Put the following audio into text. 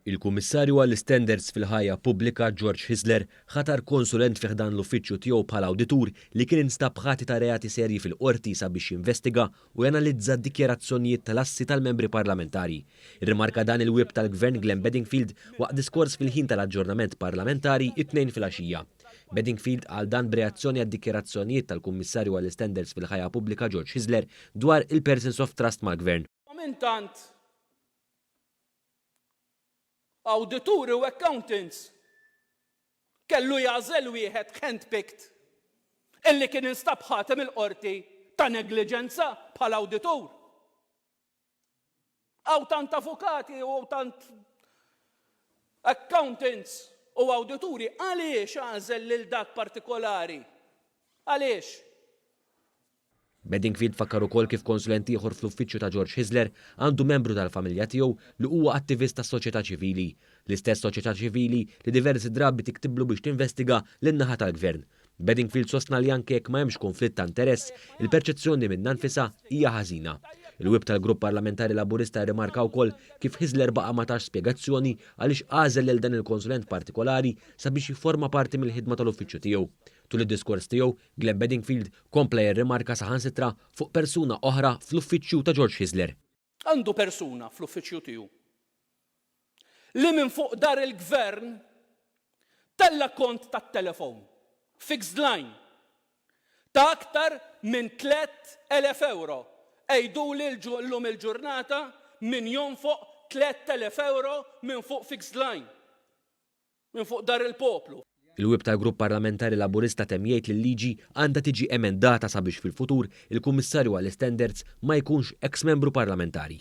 Il-Kummissarju għall-Istandards fil-Ħajja Pubblika George Hyzler ħatar konsulent fi ħdan l-uffiċċju tiegħu bħala awditur li kien instab ħati ta' reati serji fil-Qorti sabiex jinvestiga u janalizza d-dikjarazzjonijiet tal-assi tal-membri parlamentari. Irrimarka dan il-Whip tal-Gvern Glenn Bedingfield waqt diskors fil-ħin tal-aġġornament parlamentari it-Tnejn filgħaxija. Bedingfield qal dan b'reazzjoni għad-dikjarazzjonijiet tal-Kummissarju għall-Istandards fil-Ħajja Pubblika George Hyzler dwar il-persons of trust mal-Gvern. Intant, awdituri u accountants kellu jagħżel wieħed handpicked illi kien instab ħati mill-qorti ta' negliġenza bħala awditur. Hawn tant avukati u tant accountants u awdituri għaliex għażel lil dak partikolari? Għaliex? Bedingfield fakkar ukoll kif konsulent ieħor fl-uffiċċju ta' George Hyzler għandu membru tal-familja tiegħu li huwa attivist tas-soċjetà ċivili. L-istess soċjetà ċivili li diversi drabi tiktiblu biex tinvestiga lin-naħa tal-Gvern. Bedingfield sostna li anke jekk ma hemmx kunflitt ta' interess, il-perċezzjoni minnha nfisha hija ħażina. Il-Whip tal-Grupp Parlamentari Laburista rrimarka wkoll kif Hyzler baqa' ma tax spjegazzjoni għaliex għażel lil dan il-konsulent partikolari sabiex jifforma parti mill-ħidma tal-uffiċċju tiegħu. Tul id-diskors tiegħu, Glenn Bedingfield kompla jirrimarka saħansitra fuq persuna oħra fl-uffiċċju ta' George Hyzler. Għandu persuna fl-uffiċċju tiegħu li minn fuq dar il-Gvern tella' kont tat-telefon, fixed line, ta' aktar minn 3,000 ewro. Għiduli llum il-ġurnata min jonfoq 3,000 ewro minn fuq fixed line. minn fuq dar il-poplu. Il-Whip tal-Grupp Parlamentari Laburista temm jgħid li l-liġi għandha tiġi emendata sabiex fil-futur il-Kummissarju għall-Istandards ma jkunx eks membru parlamentari.